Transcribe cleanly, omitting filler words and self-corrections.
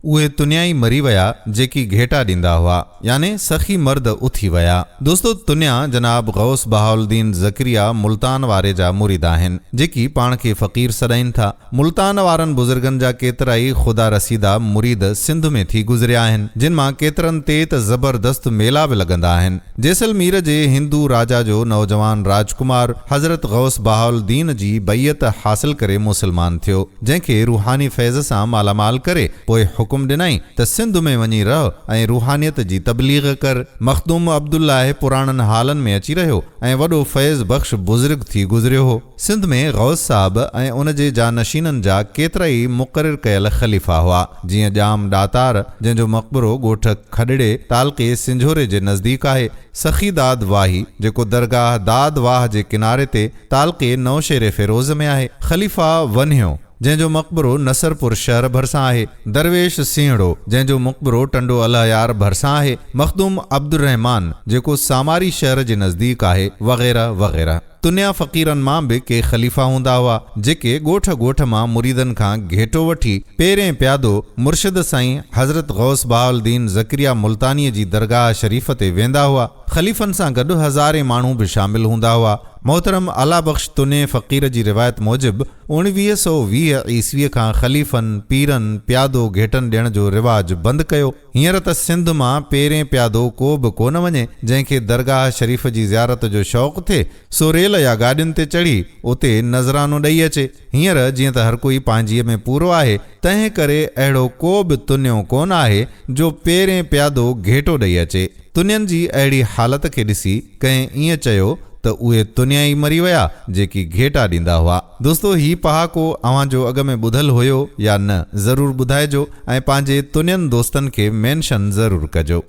اهي تنيا ئي مري ويا جيڪي گهيٽا ڏيندا هئا، يعني سخي مرد اٿي ويا. دوستو تنيا جناب غوث بهاؤالدين زڪريا ملتان واري جا مريد آهن، جيڪي پاڻ کي فقير سڏائين ٿا. ملتان وارن بزرگن جا ڪيترائي خدا رسيده مريد سنڌ ۾ ٿي گذريا آهن، جن مان ڪيترن تي ته زبردست ميلا به لڳندا آهن. جيسلمير جي هندو راجا جو نوجوان راجڪمار حضرت غوث بهاؤالدين جي بيعت حاصل ڪري مسلمان ٿيو، جنهن کي روحاني فيض سان مالا مال ڪري پوء حڪم ڏنائين ته سنڌ ۾ وڃي رهه ۽ روحانيت جي تبليغ ڪر. مخدوم عبدالله پراڻن حالن ۾ اچي رهيو ۽ وڏو فيض بخش بزرگ ٿي گذريو هو. سنڌ ۾ غوث صاحب ۽ ان جي جانشينن جا ڪيترائي مقرر ڪيل خليفا هئا، جيئن ڄام ڏاتار، جنهن جو مقبرو ڳوٺ کڏڙي، تعلقي سنجهوري جي نزديڪ آهي، سخي داد واهي، جيڪو درگاهه داد واهه جي ڪناري تي، تعلقي نوشهري فيروز ۾ آهي، خليفه ونهيو، جنهن جو مقبرو نصرپور شهر ڀرسان آهي، درويش سينهڙو، جنهن جو مقبرو ٽنڊو الهيار ڀرسان آهي، مخدوم عبدالرحمان، جيڪو ساماري شهر جي نزديڪ آهي، وغيره وغيره. تنيا فقيرن مان به ڪي خليفا هوندا هئا، جيڪي ڳوٺ ڳوٺ مان مريدن کان گهيٽو وٺي، پيرين پيادو مرشد سائين حضرت غوث بهاءالدين زڪريا ملتانيء جي درگاهه شريف تي ويندا هئا. خليفن سان گڏ هزارين ماڻهو به شامل هوندا هئا. محترم الله بخش تنيي فقير جي روايت موجب 1920 عيسويء کان خليفن، پيرن، پيادو گهيٽن ڏيڻ جو رواج بند ڪيو. هينئر ته سنڌ مان پيرين پيادو ڪو به ڪونه وڃي، جنهن کي درگاهه شريف جي زيارت جو شوق ٿئي، سو ريل يا گاڏين تي چڙهي اتي نذرانو ڏئي اچي. هينئر جيئن ته هرڪوئي پنهنجيء ۾ پورو آهي، تنهن ڪري اهڙو ڪو به تنيو ڪونه آهي، جو پيرين پيادو گهيٽو ڏئي اچي. تنين جي اهڙي حالت کي ڏسي ڪنهن ائين چيو ته اهي تنيا ئي مري ويا، جيڪي گهيٽا ڏيندا هئا. دوستو هي پهاڪو اوهان جو اڳ ۾ ٻڌل هيو يا نه ضرور ٻڌائجو ۽ پنهنجي تنين دوستن کي مينشن ضرور ڪجو.